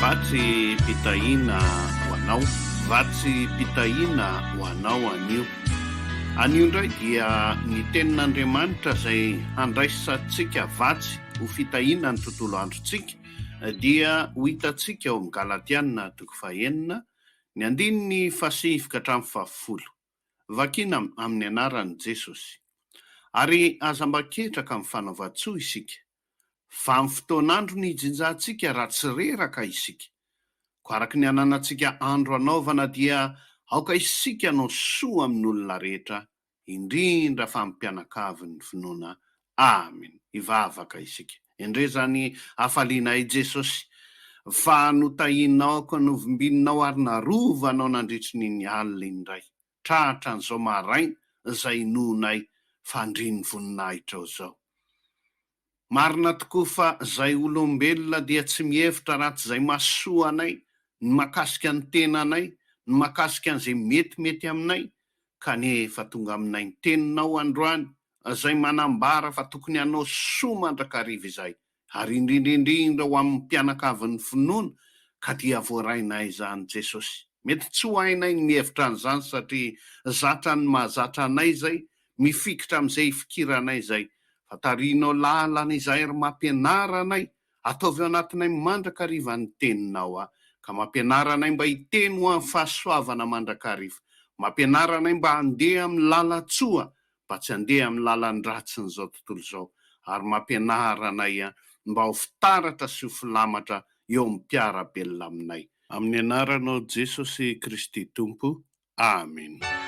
Vatsy mpitahiana ho anao. Vatsy mpitahiana ho anao anio. Anio indray dia ny tenin'Andriamanitra izay handraisantsika vatsy ho fitahiana ny tontolo androntsika dia ho hitantsika ao amin'ny Galatiana toko fahenina ny andininy fahasivy ka hatramin'ny fahafolo. Vakina amin'ny anaran'i Jesosy. Ary aza mba ketraka amin'ny fanaovan-tsoa isika, fa amin'ny fotoan'andro ny hijinjantsika raha tsy reraka isika. Koa araka ny ananantsika andro hanaovana dia aoka isika hanao soa amin'olona rehetra, indrindra fa amin'ny mpianakavin'ny finoana. Amen. Hivavaka isika. Endrey izany hafalianay Jesosy fa notahianao ka novimbininao ary narovanao nandritry ny iny alina iny indray. Tratra an'izao maraina izay inoanay fa andrin'ny voninahitrao izao. Marina tokoa fa izay olombelona dia tsy mihevitra raha tsy izay mahasoa anay, ny mahakasika ny tenanay, ny mahakasika an'izay metimety aminay, kanefa tonga aminay ny teninao androany izay manambara fa tokony hanao soa mandrakariva izahay, ary indrindra indrindra ho amin'ny mpianakavin'ny finoana, ka dia voarainay izany Jesosy. Mety tsy ho hainay ny mihevitra an'izany satria zatra ny mahazatra anay izay, mifikitra amin'izay ifikiranay izay, fa tarihinao lalana izahay ary mampianara anay, ataovy ao anatinay mandrakariva ny teninao a, ka mampianara anay mba hiteny ho amin'ny fahasoavana mandrakariva, mampianara anay mba handeha amin'ny lalan-tsoa mba tsy handeha amin'ny lalan-dratsin'izao tontolo izao, ary mampianara anay mba ho fitaratra sy ho filamatra eo amin'ny mpiara-belona aminay. Amin'ny anaranao Jesosy Kristy Tompo. Amena.